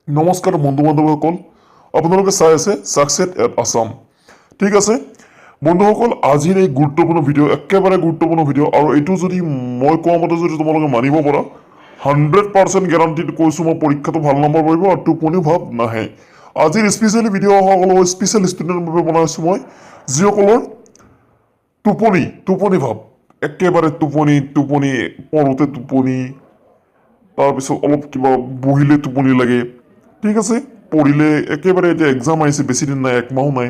নমস্কাৰ বন্ধু বান্ধৱীসকল, আপোনালোকে চাই আছে ছাকচেছ এট আছাম। ঠিক আছে বন্ধুসকল, আজিৰ এই গুৰুত্বপূৰ্ণ ভিডিঅ', একেবাৰে গুৰুত্বপূৰ্ণ ভিডিঅ' আৰু এইটো যদি মই কোৱা মতে যদি তোমালোকে মানিব পাৰা, 100% গেৰাণ্টিত কৈছোঁ মই, পৰীক্ষাটো ভাল নম্বৰ পাৰিব আৰু টোপনিও ভাৱ নাহে। আজিৰ স্পেচিয়েলি ভিডিঅ'সকলৰ স্পেচিয়েল ষ্টুডেণ্টৰ বাবে বনাইছোঁ মই, যিসকলৰ টোপনি টোপনি ভাৱ একেবাৰে, টোপনি টোপনি, পঢ়োঁতে টোপনি, তাৰপিছত অলপ কিবা বহিলে টোপনি লাগে। ঠিক আছে, পঢ়িলে একেবাৰে। এতিয়া এক্সাম আহিছে, বেছি দিন নাই, একমাহো নাই।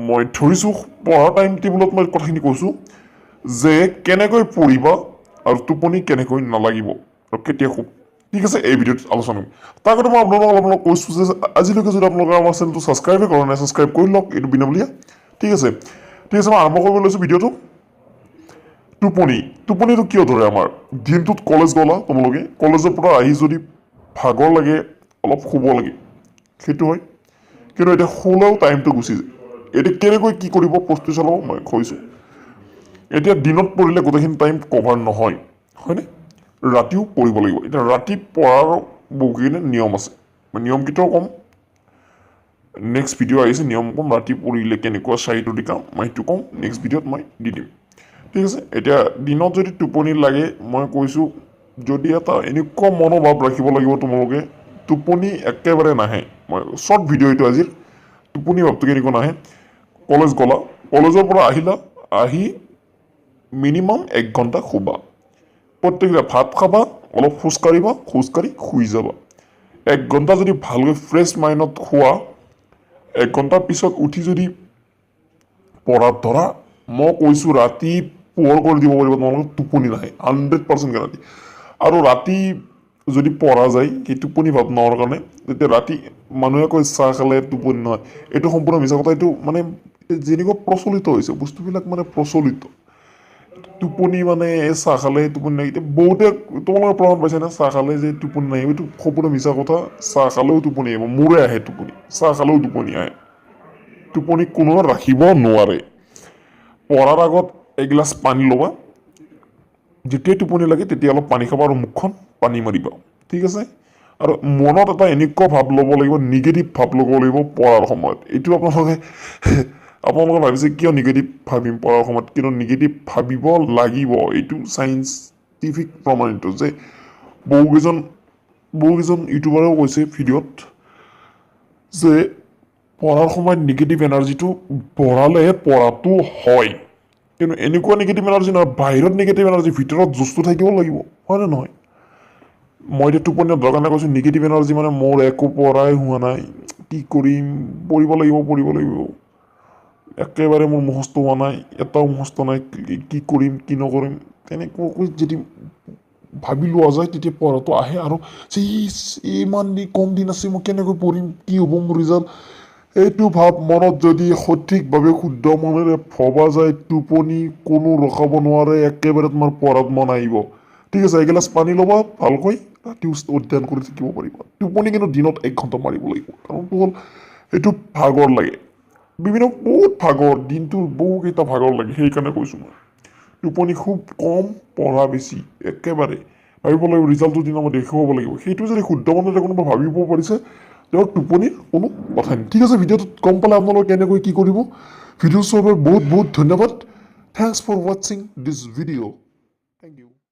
মই ধৰিছোঁ পঢ়া টাইম টেবুলত মই কথাখিনি কৈছোঁ যে কেনেকৈ পঢ়িবা আৰু টোপনি কেনেকৈ নালাগিব আৰু কেতিয়া শুব। ঠিক আছে, এই ভিডিঅ'টোত আলোচনা কৰিম। তাৰ আগতে মই আপোনালোকক অলপ অলপ কৈছোঁ যে আজিলৈকে যদি আপোনালোকে আমাৰ চেনেলটো ছাবস্ক্ৰাইবে কৰা নাই, ছাবস্ক্ৰাইব কৰি লওক, এইটো বিনামূলীয়া। ঠিক আছে, ঠিক আছে, মই আৰম্ভ কৰিব লৈছোঁ ভিডিঅ'টো। টোপনি, টোপনিটো কিয় ধৰে আমাৰ? দিনটোত কলেজ গ'লা তোমালোকে, কলেজৰ পৰা আহি যদি ভাগৰ লাগে, অলপ শুব লাগে, সেইটো হয়। কিন্তু এতিয়া শুলেও টাইমটো গুচি যায়। এতিয়া কেনেকৈ কি কৰিব প্ৰস্তুতি চলাব, মই কৈছোঁ। এতিয়া দিনত পঢ়িলে গোটেইখিনি টাইম কভাৰ নহয়, হয়নে? ৰাতিও পঢ়িব লাগিব। এতিয়া ৰাতি পঢ়াৰ বহুখিনি নিয়ম আছে, মই নিয়মকেইটাও ক'ম। নেক্সট ভিডিঅ' আহিছে, নিয়ম ক'ম, ৰাতি পঢ়িলে কেনেকুৱা চাৰিটো কাম, মই সেইটো ক'ম, নেক্সট ভিডিঅ'ত মই দি দিম। ঠিক আছে, এতিয়া দিনত যদি টোপনি লাগে, মই কৈছোঁ, যদি এটা এনেকুৱা মনোভাৱ ৰাখিব লাগিব তোমালোকে, টোপনি একেবাৰে নাহে। মই শ্বৰ্ট ভিডিঅ' এইটো আজিৰ। টোপনি ভাৱটো কেনেকুৱা নাহে? কলেজ গ'লা, কলেজৰ পৰা আহিলা, আহি মিনিমাম এক ঘণ্টা শুবা। প্ৰত্যেক ভাত খাবা, অলপ খোজকাঢ়িবা, খোজকাঢ়ি শুই যাবা। এক ঘণ্টা যদি ভালকৈ ফ্ৰেছ মাইণ্ডত শুৱা, এক ঘণ্টাৰ পিছত উঠি যদি পঢ়াত ধৰা, মই কৈছোঁ, ৰাতি পোহৰ কৰি দিব পাৰিব তোমালোকে, টোপনি নাহে, 100% গেৰাণ্টি। আৰু ৰাতি যদি পঢ়া যায়, সেই টোপনি ভাৱ নোহোৱাৰ কাৰণে তেতিয়া ৰাতি মানুহে কয় চাহ খালে টোপনি নহয়, এইটো সম্পূৰ্ণ মিছা কথা। এইটো মানে যেনেকুৱা প্ৰচলিত হৈছে বস্তুবিলাক, মানে প্ৰচলিত টোপনি মানে চাহ খালে টোপনি নাহে। এতিয়া বহুতে তোমালোকে প্ৰমাণ পাইছে নে চাহ খালে যে টোপনি নাহিব? এইটো সম্পূৰ্ণ মিছা কথা। চাহ খালেও টোপনি আহিব। মোৰে আহে টোপনি, চাহ খালেও টোপনি আহে। টোপনি কোনো ৰাখিব নোৱাৰে। পঢ়াৰ আগত এগিলাচ পানী ল'বা। যেতিয়াই টোপনি লাগে, তেতিয়া অলপ পানী খাবা আৰু মুখখন পানী মাৰিবা। ঠিক আছে, আৰু মনত এটা এনেকুৱা ভাৱ ল'ব লাগিব, নিগেটিভ ভাৱ ল'ব লাগিব পঢ়াৰ সময়ত। এইটো আপোনালোকে ভাবিছে কিয় নিগেটিভ ভাবিম পঢ়াৰ সময়ত? কিন্তু নিগেটিভ ভাবিব লাগিব। এইটো চাইন্টিফিক প্ৰমাণিত যে বহুকেইজন ইউটিউবাৰেও কৈছে ভিডিঅ'ত যে পঢ়াৰ সময়ত নিগেটিভ এনাৰ্জিটো বঢ়ালেহে পঢ়াটো হয়। কিন্তু এনেকুৱা নিগেটিভ এনাৰ্জি নহয়, বাহিৰত নিগেটিভ এনাৰ্জি, ভিতৰত জোচটো থাকিব লাগিব, হয়নে নহয়? মই এতিয়া টোপনি নধৰাৰ কাৰণে কৈছোঁ। নিগেটিভ এনাৰ্জি মানে মোৰ একো পঢ়াই হোৱা নাই, কি কৰিম, পঢ়িব লাগিব, পঢ়িব লাগিব, একেবাৰে মোৰ মুখস্থ হোৱা নাই, এটাও মুখস্থ নাই, কি কৰিম কি নকৰিম, তেনেকুৱাকৈ যদি ভাবি লোৱা যায়, তেতিয়া পঢ়াটো আহে। আৰু যে ইছ, ইমান কম দিন আছে, মই কেনেকৈ পঢ়িম, কি হ'ব মোৰ ৰিজাল্ট, এইটো ভাৱ মনত যদি সঠিকভাৱে শুদ্ধ মনেৰে ভবা যায়, টোপনি কোনো ৰখাব নোৱাৰে, একেবাৰে তোমাৰ পঢ়াত মন আহিব। ঠিক আছে, এগিলাচ পানী ল'বা, ভালকৈ ৰাতি অধ্যয়ন কৰি থাকিব পাৰিবা। টোপনি কিন্তু দিনত এক ঘণ্টা মাৰিব লাগিব। কাৰণটো হ'ল এইটো ভাগৰ লাগে, বিভিন্ন বহুত ভাগৰ, দিনটোৰ বহুকেইটা ভাগৰ লাগে। সেইকাৰণে কৈছোঁ মই, টোপনি খুব কম, পঢ়া বেছি। একেবাৰে ভাবিব লাগিব, ৰিজাল্টটোৰ দিনা মই দেখুৱাব লাগিব। সেইটো যদি শুদ্ধ মনেৰে কোনোবা ভাবিব পাৰিছে, তেওঁৰ টোপনিৰ কোনো কথাই নাই। ঠিক আছে, ভিডিঅ'টোত গম পালে আপোনালোকে কেনেকৈ কি কৰিব। ভিডিঅ' চোৱাৰ বাবে বহুত বহুত ধন্যবাদ। Thanks for watching this video.